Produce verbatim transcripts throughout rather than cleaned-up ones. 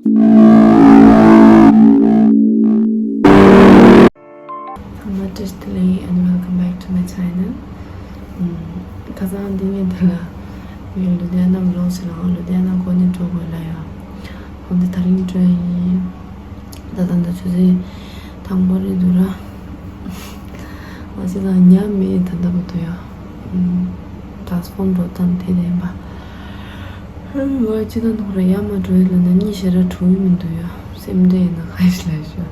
ཚང་མ་བཀྲ་ཤིས་བདེ་ལེགས། and welcome back to my channel. ཁ་སང་འདི་ངས་འདི་ལ་ངས་ལུ་དྷི་ཡ་ན་vlog་བྱེད་ལ་ལུ་དྷི་ཡ་ན་གོ་ནས་འགྲོ་དགོས་ལ་ཡ། འོན་ཏེ་དེ་རིང་འགྲོ་ཡིན། ད་ད་ད་ཆུ་ཚོད་དང་པོ་རེད་འདུག་ར། ང་ཅི་དང་ཉམས་མེད་ད་ལྟ་བར་དུ་ཡ། ད་སྤོན་འགྲོ་སྟངས་དེ་ལེན་པ། ང་ཅི་དང་ཐོག་ར་ཡ་མ་འགྲོ་ཡི་ལ་ན་གཉིད་ཞེ་དྲག་འགྲོ་ཡི་མི་འདུག་ཡ། སེམས་ཁྲལ་ཡིན་ན་ཁ་ཡིས་ལ་ཞུ།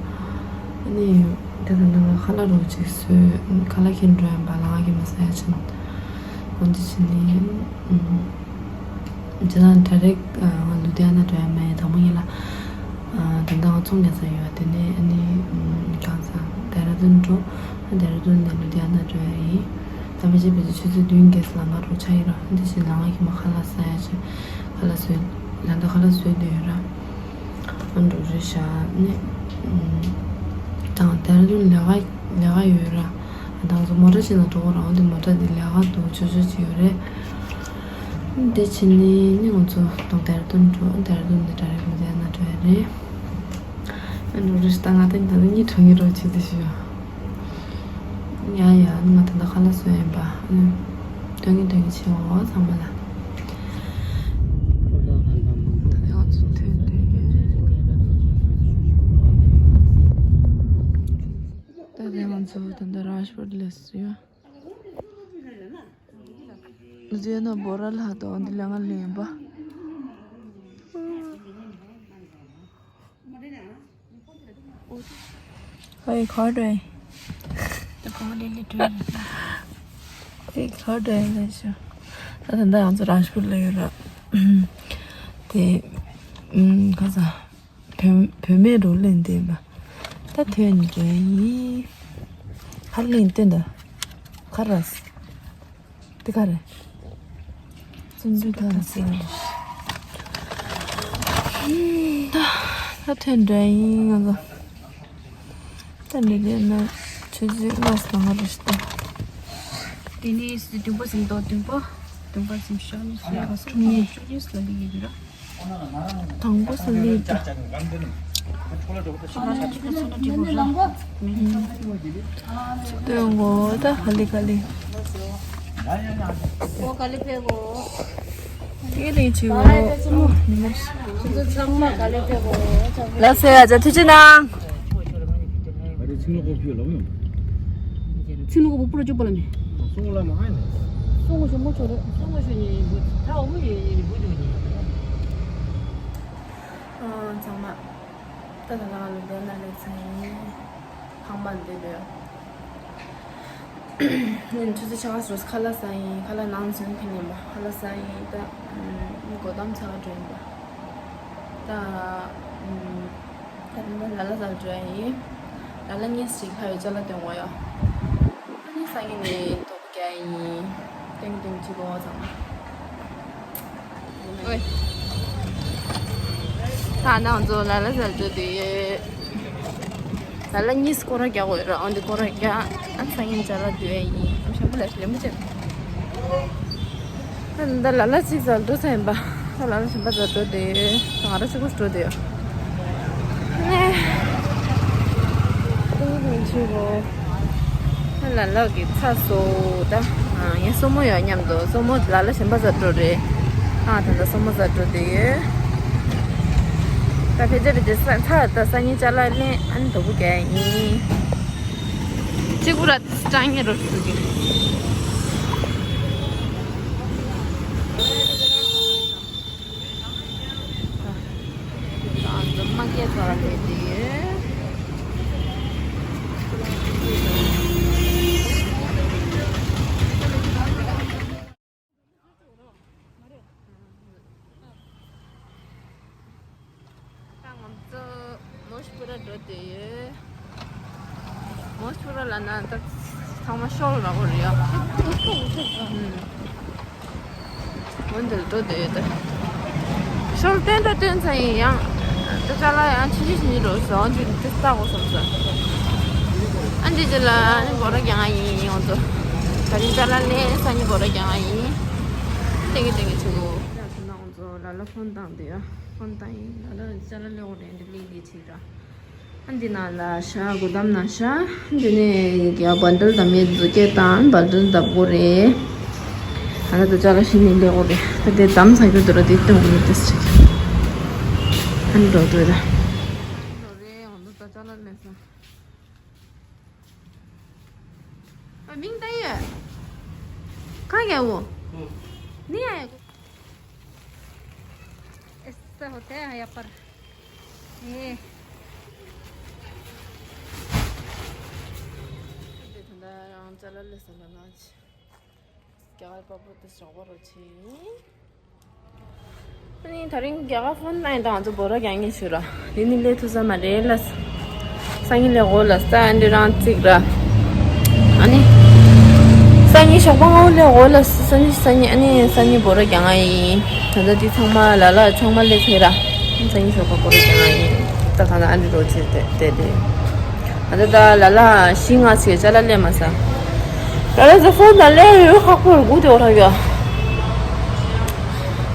ཨ་ནི་ད་ད་ད་ང་ཁ་ལག་རོ་གཅིག་བཟོས། ཁ་ལག་ཁྱེར་འགྲོ་ཡ་པ་ལ་ང་གི་མ་ཟ་ཡ་ཆེན། འོན་ཏེ་ཕྱི་ནས་ཇི་ལྟར་direct་ང་ལུ་དྷི་ཡ་ན་འགྲོ་ཡ་མེད། དང་པོ་ཉིད་ལ་ད་ལྟ་ང་ཚོང་རྒྱག་ས་ཡོད། དེ་ནས་ཨ་ནི་གང་ས་ལྡེ་ར་ལྡུན་འགྲོ། ལྡེ་ར་ལྡུན་ནས་ལུ་དྷི་ཡ་ན་འགྲོ་ཡ་ཡིན། ད་ཕལ་ཆེར་ཕལ་ཆེར་ཆུ་ཚོད་བདུན་བརྒྱད་ལ་ང་འགྲོ་ཆ་ཡིན་ར། དེ་བཞིན་ལ་ང་གི་མ་ཁ་ལག་ཟ་ཡ་ཆེ། ཁ་ལག་བཟོས། ད་ལྟ་ཁ་ལག་བཟོས་བསྡད་ཡོད་ར། ཨ་འགྲོ་རེད་ཤག་ནི། དང་ལྡེ་ར་ལྡུན་ལས་ཀ་ལས་ཀ་ཡོད་ར། ད་ང་ཚོ་མོ་ཊ་ཞིག་ན་འགྲོ་གོ་ར། འོན་ཏེ་མོ་ཊ་འདི་ལས་ཀ་འདུག་ཆོ་ཆོ་ཅིག་ཡོད་རེད། འདི་ཕྱི་ནས་ནི་ང་ཚོ་དང་ལྡེ་ར་ལྡུན་འགྲོ། ལྡེ་ར་ལྡུན་ནས་ད་རེས་ལུ་དྷི་ཡ་ན་འགྲོ་ཡ་རེད། ཨ་འགྲོ་རེད་ཤག་ད་ང་ད་ད་གཉིད་ཁྲོ་གཉིད་རོ་བྱེད་དེ་ཞུ། ཡ་ཡ། ང་ད་ལྟ་ཁ་ལག་བཟོས་ཡིན་པ། ཨ་ནི་སྟོན་གྱི་སྟོན་གྱི་བྱེད་འོ་ཚང་མ་ལ། ད་ནི་ང་ཚོ་ཐོན་ཏེ། ད་ནི་ང་ཚོ་ད་ལྟ་རཱཇ་པུར་སླེབས་སོང་ཡ། ལུ་དྷི་ཡ་ན་བོད་ར་ལ་དང་འདི་ལ་ང་ལེན་པ། ཨོའི་ཁོ་རེ། ད་ཁོ་རེ་ལེ་ཏྲོ་ཡིན། ཨོའི་ཁོ་རེ་ལེ་ཤོ། ད་ད་ད་ང་ཚོ་རཱཇ་པུར་ལ་ཡོད་ར། དེ་ཨུམ་ཁ་ས་བུད་བུད་མེད་རུ་ལེན་དེ་མ། ད་ཐོན་འདྲ་ཡིན། ཧ་ལེན་ཏེ་འདི་ཁ་ར། དེ་ག་རེད། བཙུན་འཛུལ་ཐང་ཟེར་བ་རེད། ད་ད་ཐོན་འདྲ་ཡིན་ང་ཚོ། ད་འདི་དེ་ན་ཆུ་ཚོད་ལྔ་ཙམ་ལ་རེད་ཤག་དེ་ནས་བདུན་པ་ཟིན་ཏོ། བདུན་པ་བདུན་པ་ཟིན་ཤག་ནི་ཤག་བཅུ་གཉིས། བཅུ་གཉིས་ལ་ལི་ཡི་ར། དང་པོ་སུ་ལི་ད། སྟོན་གོ་ད་ག་ལེ་ག་ལེ། ཨེ་ལེ་ཆི་གོ། ལ་སེ་ཡ་ཅ་ཐུ་ཅི་ནང་། ཨ་རེ་ཚིག་ལོ་གོ་ཕྱོགས་ལ་ཡོང་། ཚིག་ལོ་གོ་པོ་པུ་རོ་ཅོ་པོ་ལ་མེ། སོང་ལ་མ་ཧ་ནེ། སོང་གོ་ཞོ་མོ་ཆོ་རེ། སོང་གོ་ཞོ་ཉེ་ཡིན་བུ་ཐ་འོ་མོ་ཡེ་ཡིན་བུ་ཇོ་ཉེ། ཨ་ཚང་མ། ད་ད་ང་ལུ་དེ་ན་ལེ་ཚང་ཡིན། ཕང་མ་འདི་ལོས། ནི་ཆུ་ཚོད་ཆ་ག་སོ་ཁ་ལག་ཟ་ཡིན། ཁ་ལག་ནང་ཟོན་ཕིན་ཡིན་པ། ཁ་ལག་ཟ་ཡིན་ད། ཨམ་སྒོ་དམ་ཚ་ག་འགྲོ་ཡིན་པ། ད་ཨམ་ད་ལ་ལ་ཟ་འགྲོ་ཡ་ཡིན། ལ་ལ་གཉིས་ཤིག་ཁ་ཡོད་ཅ་ལ་དོན་ངོ་ཡོ། ཨ་ནི་ས་ངན་ནི་དོག་རྒྱ་ཡིན། ཏེང་ཏེང་ཅི་གོ་ཙང་། ཨོའི། ད་ནང་ཚོ་ལ་ལ་ཟ་འགྲོ་དུས་ཡོད། ལ་ལ་གཉིས་སྐོར་ར་རྒྱག་དགོས་ར། འོན་ཏེ་སྐོར་ར་རྒྱག་ཨ་ཚ་ཡིན་ཅ་ལ་དུས་ཡིན། ཨ་ཞང་པོ་ལ་ཞིག་ལེན་པོ་བྱེད། ད་ལ་ལ་གཅིག་ཟ་འགྲོ་ས་ཡིན་པ། ད་ལ་ལ་གཞན་པ་ཟ་འགྲོ་དེ། ང་ར་གཅིག་པོ་འགྲོ་དེ་ཡོད། ནས། ཏིང་ཏིང་ཆུ་གོ། ལ་ལ་གི་ཚ་སོ་ད། ངས་སོ་མོ་ཡོད་མཉམ་དུ་སོ་མོ་ལ་ལ་གཞན་པ་ཟ་འགྲོ་རེད། ཨ་ད་ད་སོ་མོ་ཟ་འགྲོ་དེ་ཡོད། ད་ཕལ་ཆེར་ཕལ་ཆེར་ས་ཚ་ད་ས་ཉིན་ཅ་ལག་ལེན་ཨ་ནི་དོ་བུ་ག་ཡིན། གཅིག་པུ་ར་ཏི་སི་ཀྲང་ངེ་རོ་ཞུ་གི། ང་ཚོ་མ་སྐད་ཚོ་ལ་སླེབས་ཏེ་ཡོད། ད་ང་ཚོ་མོ་ཤི་པུ་ར་འགྲོ་བསྡད་ཡོད། མོ་ཤི་པུ་ར་ལ་ན་ད་ཚང་མ་ཤོར་ར་གོ་རེད་ཡ། ཨུམ། འོན་ཏེ་འགྲོ་བསྡད་ཡོད་ད། ཤོར་བསྟན་ད་བསྟན་ཚ་ཡིན་ཡང་། ད་ཅ་ལག་ཡང་ཕྱི་ཕྱི་ཕྱི་ཕྱི་འགྲོ་སོང་། འདི་འདི་ལྟ་གོ་བསམ་ས། ཨ་འདི་ཅི་ལ་ཨ་ནི་སྒོ་ར་རྒྱང་ཡིན་ཡོང་ཚོ། ད་རིང་ཅ་ལག་ལེན་ས་ནི་སྒོ་ར་རྒྱང་ཡིན། ཏེང་གི་ཏེང་གི་ཆུ་གོ། ལ་ལ་ཕོན་བཏང་དེ་ཡ། ཕོན་བཏང་ཡིན། ལ་ལ་ཅ་ལ་ལེ་འོ་རེ་འདི་ལི་འདི་ཆིག་ར། ཨ་འདི་ན་ལ་ཤ་གོ་དམ་ན་ཤ། འདི་ནས་ཡ་བན་དལ་དམ་མེད་ཟུ་ཀེ་དང་བན་དལ་དབ་གོ་རེ། ཨ་ན་ད་ཅ་ལ་ཤི་ནི་ལེ་འོ་རེ། ད་དེ་དམ་ཚ་གྱུར་དུ་ར་དེ་སྟོན་འོ་ནི་དེ་སི་ཆིག་ཨ་ནི་འགྲོ་དུ་ར། འགྲོ་རེ་འོ་ད་ཅ་ལ་ལེ་ས། 明天耶，看给我。你也。Esa hotel ya par. Eh. དེ་ད་ལྟ་རང་ཅ་ལ་ལེ་ས་ལ་ན་ཅི། རྒྱ་གར་པ་པོ་དེ་ཞོགས་པ་རོ་ཆེ་ཡིན། ཨ་ནི་ད་རིང་རྒྱ་གར་ཕོན་ནང་ད་ང་ཚོ་འབོ་ར་རྒྱག་ངེས་ཞུ་ར། འདི་ནི་ལས་ཐུ་ས་མ་རེད་ལ། སང་ཉིན་ལས་འོ་ལ་ས་ཨན་འདི་རང་བརྩིགས་ར། ཨ་ནི། སང་ཉིན་ཞོགས་པ་ངའོ་ལས་འོ་ལ་སང་ཉིན་སང་ཉིན་ཨ་ནི་སང་ཉིན་འབོ་ར་རྒྱག་ང་ཡིན། ད་ལྟ་འདི་ཚང་མ་ལ་ལ་ཚང་མ་ལས་ཚེ་ར། སང་ཉིན་ཞོགས་པ་འབོ་ར་རྒྱག་ང་ཡིན། ད་གང་ལ་ཨན་འདི་རོ་ཆེ་དེ་དེ་དེ། ད་ལྟ་ལ་ལ་ཤི་ང་ཚེ་ཅ་ལ་ལས་མ་ས། ལ་ལ་ཚོ་ཕོན་ད་ལས་ཡོད་ཁག་པོར་སྒུག་དེ་འོ་ར་ཡོད།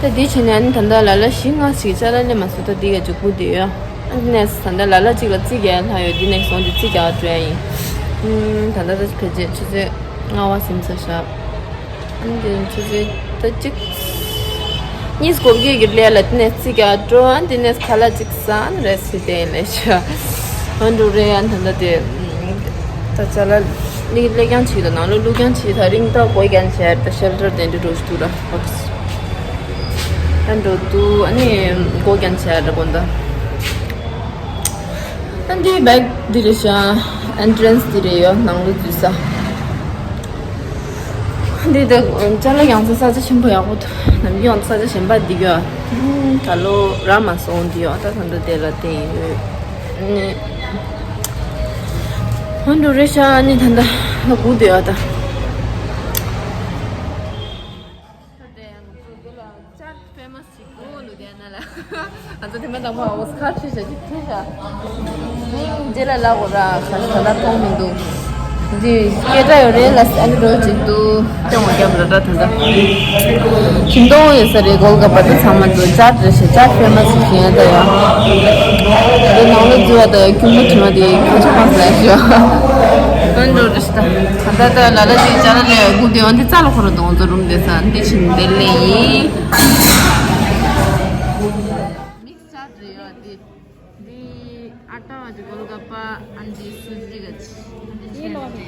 ད་འདི་བྱས་ནས་ཨ་ནི་ད་ལྟ་ལ་ལ་ཤི་ང་ཞིག་ཅ་ལ་ལེ་མ་སུ་ད་འདི་ག་འཇུག་པོ་དེ་ཡོད། ཨ་ནི་ད་ལྟ་ལ་ལ་གཅིག་ལ་རྩིས་རྒྱག་ལྷ་ཡོད། འདི་ནས་སོང་དེ་རྩིས་རྒྱག་འགྲོ་ཡ་ཡིན། ཨུམ། ད་ལྟ་ད་ཕལ་ཆེར་ཆུ་ཚོད་ལྔ་བ་ཟིན་ཚར་ཤག་ཨ་ནི་དེ་ཆུ་ཚོད་ད་གཅིག་གཉིས་སྐོར་གྱི་གི་ལས་ལ་དེ་ནས་རྩིས་རྒྱག་འགྲོ། ཨ་ནི་དེ་ནས་ཁ་ལག་གཅིག་ཟ། ཨ་ནི་རེ་སི་དེ་ལས་ཤག་ཨ་འགྲོ་རེ། ཨ་ནི་ད་ལྟ་དེ་ད་ཅ་ལ་ལི་ལས་ཀྱང་བྱེད་ད་ནང་ལོ་ལུག་ཀྱང་བྱེད། ད་རིང་ད་གོ་རྒྱན་བྱས་ད་ཤེལ་ཊར་དེ་འདྲ་འགྲོ་ཞུ་ད་ཨོ་ཁེ། ད་འགྲོ་དུ་ཨ་ནི་གོ་རྒྱན་བྱས་ད་གོ་ད། ད་འདི་བེག་འདི་རེད་ཤག་ཨེན་ཊི་རན་སི་འདི་རེད་ཡོད། ནང་ལོ་འཛུལ་ས། འདི་ད་ཅ་ལག་ཡང་ས་ས་ཆ་ཆེན་པོ་ཡག་པོ་འདུག་ནམ་རྒྱུན་ཡང་ས་ཆ་གཞན་པ་འདི་ག་ད་ལོ་རག་མ་སོང་འདི་ཡོད། ད་ད་ལྟ་དེ་ལ་བལྟས་ཡོད། ཨ་ནི་ཧོན་འགྲོ་རེད་ཤག་ཨ་ནི་ད་ལྟ་ལ་སྒུག་བསྡད་ཡོད་ད། ད་དེ་ང་ཚོ་དེ་ལ་ཅ་ཕེ་མ་སི་ཞིག་འདུག་ལུ་དེ་ན་ལ། ང་ཚོ་དེ་མ་དང་པོ་ཨོ་སི་ཁར་ཁྲིད་བྱ་ཅིག་ཁྲིད་བྱ། ནིང་རྗེས་ལ་ལ་འོ་ར་ཁ་ཁ་ལ་གཏོང་མི་འདུག་འདི་སྐད་སྒྲ་ཡོད་རེད་ལ་ཨ་ནི་འགྲོ་ཅིག་འདུག་སྟོན་འོ་རྒྱབ་ར་འདྲ་ད་ལྟ། ཁྱིམ་སྟོང་ཡོད་ས་རེད། གོལ་ག་པ་ད་ཚང་མ་ཚོ་ཅ་རེད་ཤག་ཅ་ཕེ་མ་སི་ཞིག་ཡིན་ད་ཡ། དེ་ནང་ལ་འཛུལ་བ་ད་ཡ་ཁྱུང་པོ་དྲི་མ་དེ་ཁ་ཆུ་ཁ་སི་ལ་ཞུ། ཨ་ནི་འགྲོ་རེད་ཤག་ད་ད་ལ་ལ་ཅིག་ཅ་ལ་ལས་སྒུག་དེ་ཡོང་དེ་རྩ་ལ་ཁོ་ར་དང་ཚོ་རུམ་དེ་ས་འདི་ཕྱིན་དེ་ལས་ཡིན། མིག་སི་ཅར་རེད་ཡ་དེ། འདི་ཨ་ཏ་བ་ཅིག་གོལ་ག་པ། ཨ་འདི་སུ་ཇི་ག་ཅིག་ཨ་འདི་ཤེ་ལ་དེ།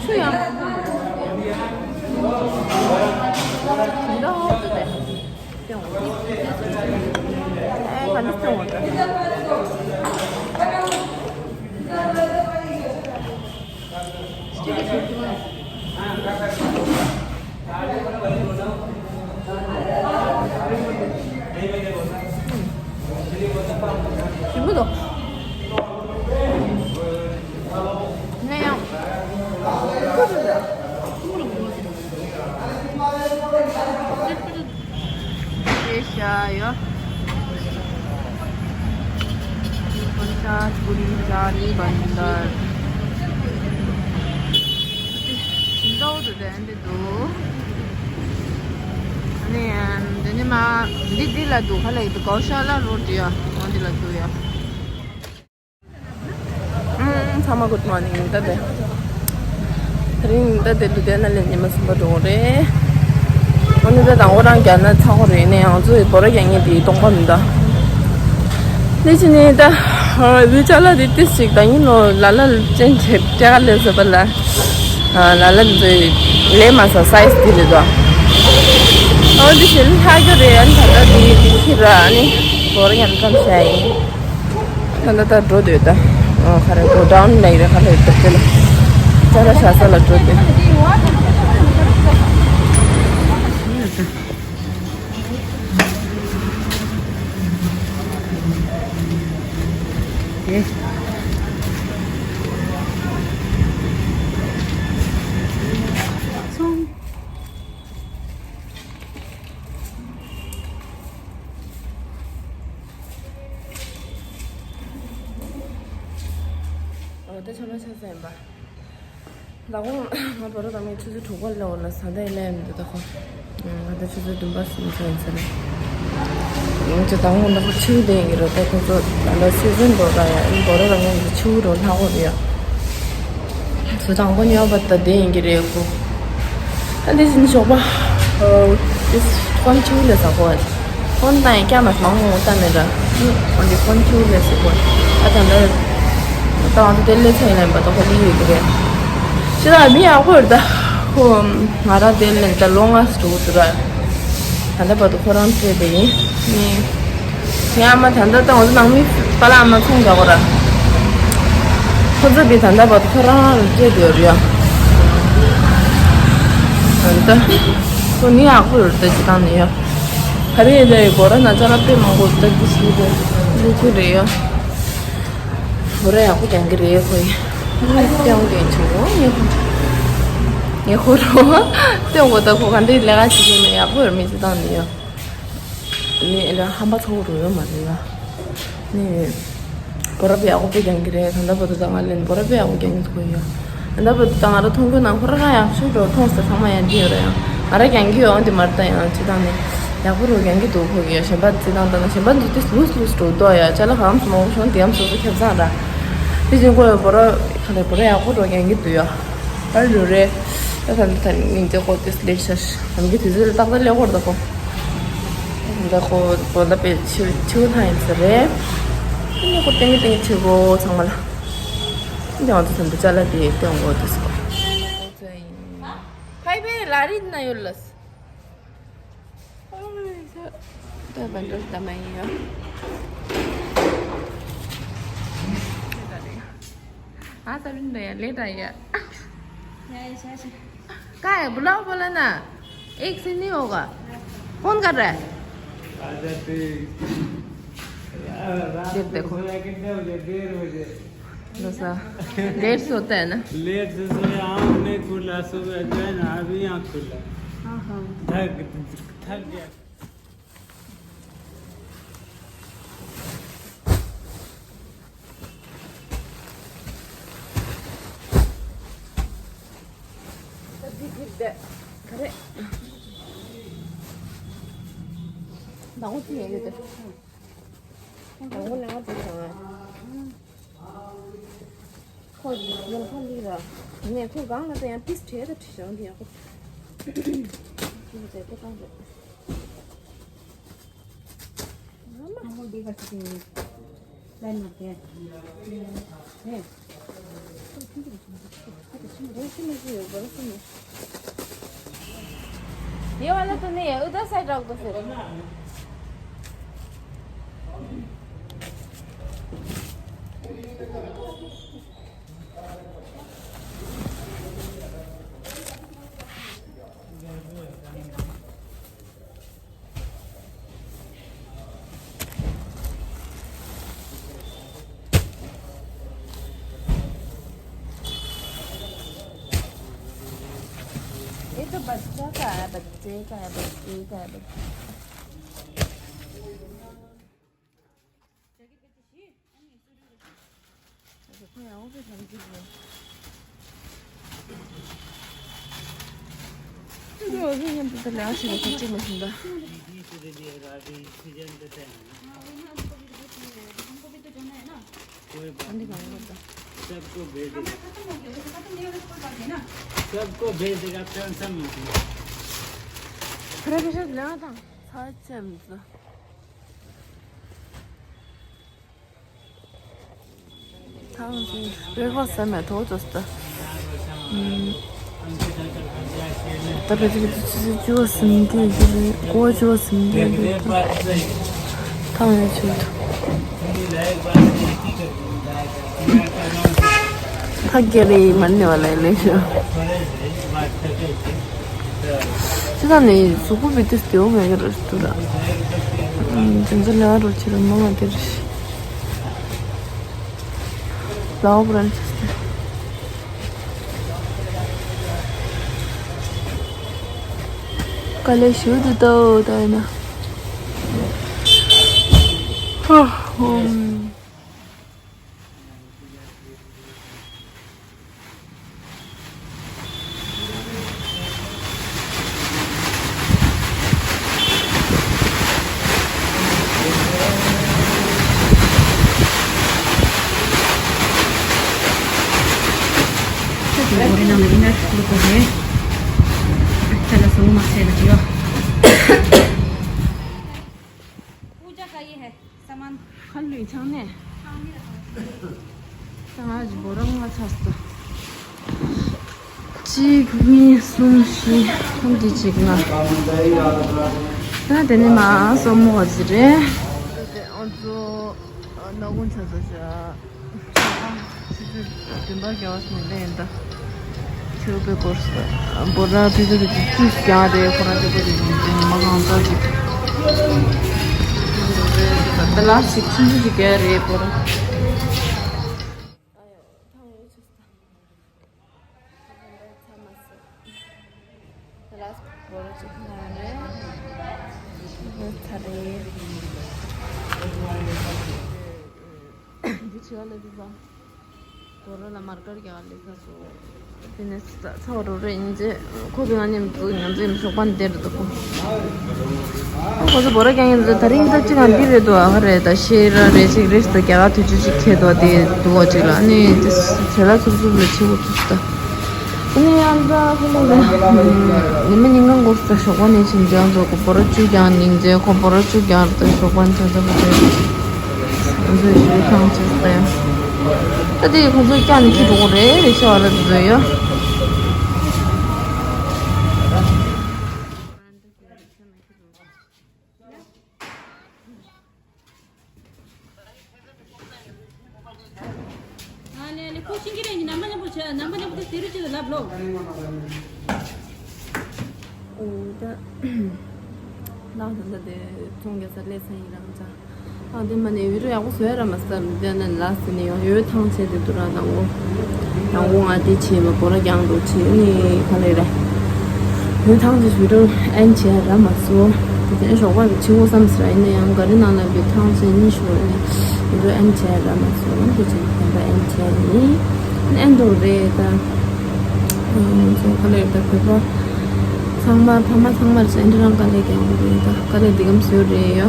ཆུ་ཡང་ད་ཧོབ་ཏུ་དེ། ཨེ་ག་འདི་སྟོན་འོ་ད། ཞིམ་པོ་འདུག་ནས་ཡང་། དེ་ཤ་ཡོད། ཀུན་ཤ་ཀུན་ཤ་ནི་བན་དར། ཞིམ་ཏོག་ཏུ་དེ་འདི་འདུག་ཨ་ནི་འདི་ནི་མ་འདི་འདི་ལ་འདུག་ཁ་ལ་ཡི་འདུག་གའོ་ཤ་ལ་རོ་འདི་ཡ་འོ་འདི་ལ་འདུག་ཡ། ཚང་མ་good morning། ད་དེ་དེ་རིང་ད་དེ་ལུ་དེ་ན་ལེ་ཉི་མ་གསུམ་པ་འགྲོ་རེད། ཨ་ནི་ད་དང་པོ་རང་རྒྱ་ན་ཚ་ཁོ་རེད་ནས་ང་ཚོ་ཡི་བོ་ར་རྒྱ་ངེས་དེ་སྟོང་པ་མི་འདའ། དེ་ཕྱི་ནས་ད་ལུས་ཅ་ལག་དེ་ཏིས་ཅིག་ད་ཡིན་ནོ་ལ་ལ་ཅན་ཆེ་ཏྲེ་ག་ལེ་ཟེར་པ་ལ་ལ་ལ་ཚོ་ལས་མ་ས་སའི་སི་དེ་རེད་དོ། ཨ་འདི་ཞིག་ལྷག་རྒྱུ་རེད། ཨ་ནི་ད་ད་དེ་དེ་ཁྱི་ར་ཨ་ནི་བོ་ར་རྒྱ་ན་ཙམ་བྱ་ཡིན། ད་ལྟ་ད་འགྲོ་འདོད་ད། ཨོ་ཁ་རེ་འགྲོ་ཌའོན་ལ་ཡི་རེ་ཁ་རེ་འགྲོ་དེ་ལ། ཅ་ལ་ཤ་ས་ལ་འགྲོ་འདོད། ཨོ་ད་ཆ་མ་ཆ་ས་ཡིན་པ། ད་དགོང་ང་བོད་ར་དང་མི་ཆུ་ཚོད་དྲུག་པ་ལ་འོ་ལ་ས་མཐའི་ལས་མི་འདུག་ད་ཁོ། ང་ད་ཆུ་ཚོད་བདུན་པ་སུམ་ཚོད་ཡིན་ས་རེད། ང་ཚོ་ད་དགོང་ད་ཁོ་ཆུ་ལྡན་གྱི་རེད། ད་ཁོ་ཚོ་ད་ལྟ་སི་ཛན་འགྲོ་ད་ཡ་ཨིན། བོད་ར་དང་མི་ཆུ་འགྲོ་ལྷག་གོ་རེད་ཡ། ཚོ་དང་པོ་ཉོ་བ་ད་བསྡད་ཡིན་གྱི་རེད་ཁོ། ད་འདི་བཞིན་ཞོགས་པ། འདི་ཁོང་ཆུ་ལས་ཟ་གོ། ཁོང་ད་ཡིན་སྐྱ་མ་མང་མོ་ད་མེད་ར། འོན་ཏེ་ཁོང་ཆུ་ལས་ཟ་གོ། ཨ་ད་ལ་ད་ང་ཚོ་དེ་ལས་ཚེ་ཡིན་ལན་པ་ད་ཁོ་ལི་ཡོད་ཀྱི་རེད། ཅི་ད་མི་ཡག་པོ་རེད་ད། ཁོ་ང་ར་དེ་ལན་ད་ལོ་ལྔ་སུ་འགྲོ་གི་འདུག་ར། ད་ལྟ་བར་དུ་ཁོ་རང་བཙལ་བསྡད་ཡིན། ངའི་ཨ་མ་ད་ལྟ་ད་ང་ཚོ་ནང་མི་པཱ་ལགས་ཨ་མ་ཚོང་རྒྱག་གོ་ར། ཁོ་ཚོ་གིས་ད་ལྟ་བར་དུ་ཁོ་རང་རུ་བཙལ་བསྡད་ཡོད་རེད་ཡ། ད་ལྟ་ཁོ་མི་ཡག་པོ་རེད་ད། སྤྱིར་བཏང་ནས་ཡ། ག་རེ་ཡིན་ད་ཡི་བོད་ར་ན་ཅ་ལག་དཔེ་མང་པོ་ད་འདི་སུ་རེད། ལུག་གུ་རེད་ཡ། བོད་ར་ཡག་པོ་རྒྱག་གི་རེད་ཁོ་ཡི། སྟེང་གི་ཆུ་བོ་ངས་ཁོ་ངས་ཁོ་རུ་སྟེང་གོ་ད་ཁོ་ག་འདྲའི་ལས་ཀ་བྱེད་ཀྱི་མེད། ཡག་པོ་རེད་མི་སྤྱིར་བཏང་ནས་ཡ། ནི་ཨེ་ལ་ཧམ་པ་ཚ་བོ་རུ་ཡོད་མ་རེད་ཡ། ནི་བོད་ར་དཔེ་ཡག་པོ་དཔེ་རྒྱག་གི་རེད། ད་ལྟ་བར་དུ་ད་ང་ལན་བོད་ར་དཔེ་ཡག་པོ་རྒྱག་གི་འདུག་ཁོ་ཡ། ད་ལྟ་བར་དུ་ད་ང་ར་མཐོང་རྒྱུ་ནང་ཁོ་ར་ཡག་ཤོས་འགྲོ་མཐོང་ཟེར་ཚང་མ་ཡང་འདི་ཡོད་ར་ཡ། ང་ར་རྒྱག་གི་ཡོད་འོན་ཏེ་མ་རེད་ད་ཡང་སྤྱིར་བཏང་ནས་ཡག་པོ་རུ་རྒྱག་གི་འདུག་ཁོ་གི་ཡ། གཞན་པ་སྤྱིར་བཏང་ད་ན་གཞན་པ་འདི་ཏིས་ལུས་ལུས་འགྲོ་འདུག་ཡ། ཅ་ལག་གང་སུ་མང་པོ་བྱུང་དེ་ཡང་སོ་སོ་ཁེ་བཟང་ར། དེ་བཞིན་ཁོ་ཡ་བོད་ར་ག་ལེ་བོད་ར་ཡག་པོ་རུ་རྒྱག་གི་འདུག་ཡ། ཨ་ལོ་རེད། ད་ད་ད་ཉིན་དེ་ཁོ་དེ་ལས་ཤར་ཨམ་གི་དུས་ཚོད་ཏག་ཏག་ལས་ཁོར་ད་ཁོ། ད་ཁོ་བོད་ལ་པེ་ཆུ་ཆུ་ཐང་ཡིན་ས་རེད། ཨ་ནི་ཁོ་ཏེང་གི་ཏེང་གི་ཆུ་གོ་ཚང་མ་ལ། ཨ་ནི་ང་ཚོ་ད་ད་ཅ་ལག་དེ་ཏེང་གོ་དུས་སོ། ཕའི་ཕའི་ལ་རིན་ན་ཡོད་ལ། ད་བན་ཏོ་ད་མ་ཡིན་ཡོད། ཨ་ད་རིན་ད་ཡ་ལེ་ད་ཡ། ཡ་ཡ་ཤ་ཤ། कहाँ है? बुलाओ बोला ना। एक से नहीं होगा। फोन कर रहा है। आ जाते। रात देख, को देखो। सोया कितने बजे? डेढ़ बजे। बस, हाँ। लेट सोता है ना। लेट से सोया, आँख नहीं खुला, सुबह जो है ना, अभी आँख खुला। हाँ, हाँ। थक, थक गया। ཁོ་ཡོད་ཁོ་ལི་ར། ངས་ཁོ་གང་ལ་ད་ཡང་ཏིས་བྲེལ་ད་བྲི་བྱང་དེ་ཡང་ཁོ། ཏིས་བྲེལ་ཁོ་བཏང་རེད། ང་མ་ཧ་མོ་འདི་ག་ཅི་ལ་ན་དེ། ནས། ये वाला तो नहीं है, उधर साइड रख दो फिर। ये तो बच्चा का है, बच्चे का है, बच्चे का है, बच्चे का। कोई बात नहीं। सबको भेज देगा। सबको भेज देगा, टेंशन मत लो। ཐང་ཅིག་པེ་ཁོ་ཟ་མེད་ཐོག་ཏུ་སྟ། ད་པེ་ཅིག་ཅིག་ཅུ་སིན་གི་ཡི་ལི་ཀོ་ཅུ་སིན་གི་ཡི་ལི་ཐང་ཡ་ཆུ་ཐུ། ཐག་གི་རེ་མ་ནེ་བ་ལ་ལེ་ཤོ། ཅི་ད་ནི་གཟུགས་པོ་བི་ཏི་སྟེའུ་མེ་གི་རུ་སྟུ་ར། ཅན་ཙ་ལ་རུ་ཆི་རུ་མ་མ་དེ་རུ་ཤི། ལའོ་བྲན་ཆེ་སི་ཀ་ལེ་ཤུ་དུ་ཏོ་ད་ཡིན་ན། ཧོ་ཧོམ། རེད། ཁྱེད་ལ་སོང་མ་ཟེར་ལ་ཅི་ཡོད། पूजा का ये है सामान। ཁ་ལུད་ཆང་ནས། ད་ང་ཅི་བོ་རང་ང་ཚ་སོ། གཅིག་གཉིས་གསུམ་བཞི་ཁམ་དེ་གཅིག་ལྔ། ད་དེ་ནས་མ་སོ་མོ་བ་ཟི་རེད། ཨོ་ཙོ་ནག་ཁུང་ཆ་ཚ་ཤ། ཆུ་ཚོད་བདུན་པ་བརྒྱད་པ་ནས་ལེན་ད། ཁྱེད་པའི་སྐོར་ས་བོ་ར་བི་ཟི་རི་ཅིག་ཅུས་ཀྱང་རེད། ཁོ་རང་ཅག་པོ་ཅིག་ཉི་མ་གང་ཙམ་ཅིག་ད་ལ་ཞིག་ཆུང་ཆུང་ཅིག་གས་རེད་བོ་ར། ད་ལ་སྐོར་ཅིག་ན་རེད། ཚ་རེད། འདི་ཆེ་བ་ལ་འདི་བ། དོ་ར་ལ་མར་ཀར་རྒྱག་ལས་ཀ་སོ། དེ་ནས་ཚ་བ་རོ་རེ་ཡིན་ཚེ་ཁོ་གི་ང་ཉིད་དུ་ང་ཚོའི་ཞོགས་པ་འདིར་འདུག་ཁོ་ཚོ་བོ་ར་རྒྱག་ཡིན་ཚེ་ད་རིང་ད་ཅི་ང་འདི་རེད་འདུག་ཨ་ཁ་རེད། ད་ཤེས་ར་རེ་ཅིག་རེ་ཞིག་ད་རྒྱ་གར་དུས་ཚོད་ཅིག་ཁེལ་འདུག་དེ་འདུག་བ་ཅིག་ལ་ཨ་ནི་དེ་བྱེད་ལ་ཚུབ་ཚུབ་ལ་ཆེ་བོ་ཚུབ་ད། ཨ་ནི་ཡང་ད་ཁོ་ལ་ད་ཉི་མ་ཉིན་གང་འགོར་ད་ཞོགས་པ་ནས་ཕྱིན་ཅང་ཚོ་གོ་བོ་ར་བཅུ་རྒྱག་ཉིན་ཚེ་ཁོ་བོ་ར་བཅུ་རྒྱག་ད་ཞོགས་པ་ཚོ་ད་བོ་ཚོ། ང་ཚོས་ཞུ་ཐང་ཆེ་སྟེ། ད་དེ་ཁོ་ཚོས་ཀྱང་ནི་ཁྱི་འགྲོ་གི་རེད་རེད་ཤི་བ་ལ་འདི་ཚོ་ཡོད། ཨ་ལེ་ལེ་ཁོ་ཤིང་གི་རེད་ནི་ནམ་པ་ཉམ་པོ་བྱས་ནམ་པ་ཉམ་པོ་དེ་དེ་རུ་ཅི་ལ་ལབ་ལོ། ཨོ་ད། ནང་ད་ལྟ་དེ་ཚོང་རྒྱག་ས་སླེབས་ས་ཡིན་རང་ཅག་ཨ་དེ་མ་ནས་བི་རུ་ཡག་པོ་བཟོས་ར་མ་ཟར་དེ་ནས་ལ་སི་ནས་ཡང་ཡོད་ཐང་ཆད་དེ་དུ་ར་དང་གོ། དང་གོ་ང་དེ་བྱས་མ་བོ་ར་རྒྱང་འགྲོ་བྱས་ནས་ག་ལེ་ར། ཡོད་ཐང་ཆད་བི་རུ་ཨན་བྱས་ར་མ་སོ། དེ་ནས་ཞོགས་པ་བྱེད་གོ་བསམ་ཟེར་ཡིན་ན་ཡང་ག་རེ་ནང་ལ་བི་ཐང་ཆད་གཉིས་ཤོར་ནས་བི་རུ་ཨན་བྱས་ར་མ་སོ། དེ་བྱས་ནས་བསྟན་པ་ཨན་བྱས་ནས་ཨན་འགྲོ་རེད་ད། ཚོ་ག་ལེ་ད་བོད་པ་ཚང་མ་ཕ་མ་ཚང་མར་ཅན་འདྲ་རང་དཀའ་ལས་རྒྱག་དགོས་རེད། ད་དཀའ་ལས་འདི་གམ་བཟོས་རེད་ཡོ།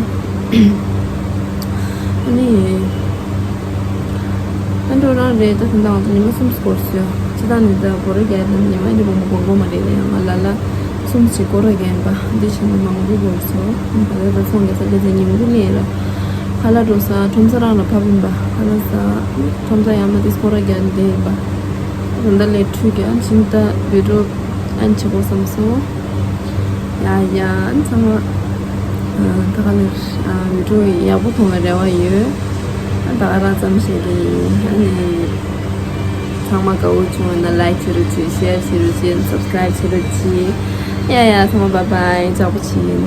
ཨ་ནི་ཨ་འགྲོ་རང་རེད། ད་དེ་འདྲ་ང་ཚོ་ཉི་མ་གསུམ་སྐོར་བཟོས་ཅི་ད་ནི་ད་བོ་ར་རྒྱག་དེ་ཉི་མ་འདི་བོ་མོ་སྐོར་གོ་མ་རེད་ལ་ཡང་ང་ལ་ལ་གསུམ་ཞིག་སྐོར་ར་རྒྱན་པ་འདི་བྱས་ན་མང་པོ་སྐོར་བཟོས། ད་ལ་ད་ཚོང་རྒྱག་ས་ལས་ཚེ་ཉིན་གུང་ལས་ལ་ཁ་ལག་འགྲོ་ས་ཁྲོམ་ས་རང་ལ་ཕབ་ཡིན་པ་ཁ་ལག་ས་ཁྲོམ་ས་ཡང་མ་དེ་སྐོར་ར་རྒྱན་དེ་ཡིན་པ། ད་ལྟ་ལས་འཕྲུལ་རྒྱག་ཕྱིན་ད་བི་ཌིའོ་ཨན་བྱེད་དགོས་བསམ་སོང་། ཡ་ཡ་ཨན་ཚང་མ་ད་ག་ནས་བི་ཌིའོ་ཡག་པོ་མཐོང་བའི་རེ་བ་ཡོད། ཨ་ད་ག་རང་ཙམ་བཤད་ཀྱི་ཡིན། ཨ་ནི་ཚང་མ་དགའ་བོ་བྱུང་བ་ན་ལའིཀ་བྱེད་རོགས་བྱེད། ཤེར་བྱེད་རོགས་བྱེད། སབ་སི་ཀ་རའིབ་བྱེད་རོགས་བྱེད། ཡ་ཡ་ཚང་མ་བཱའི་བཱའི། ཡག་པོ་བྱེད།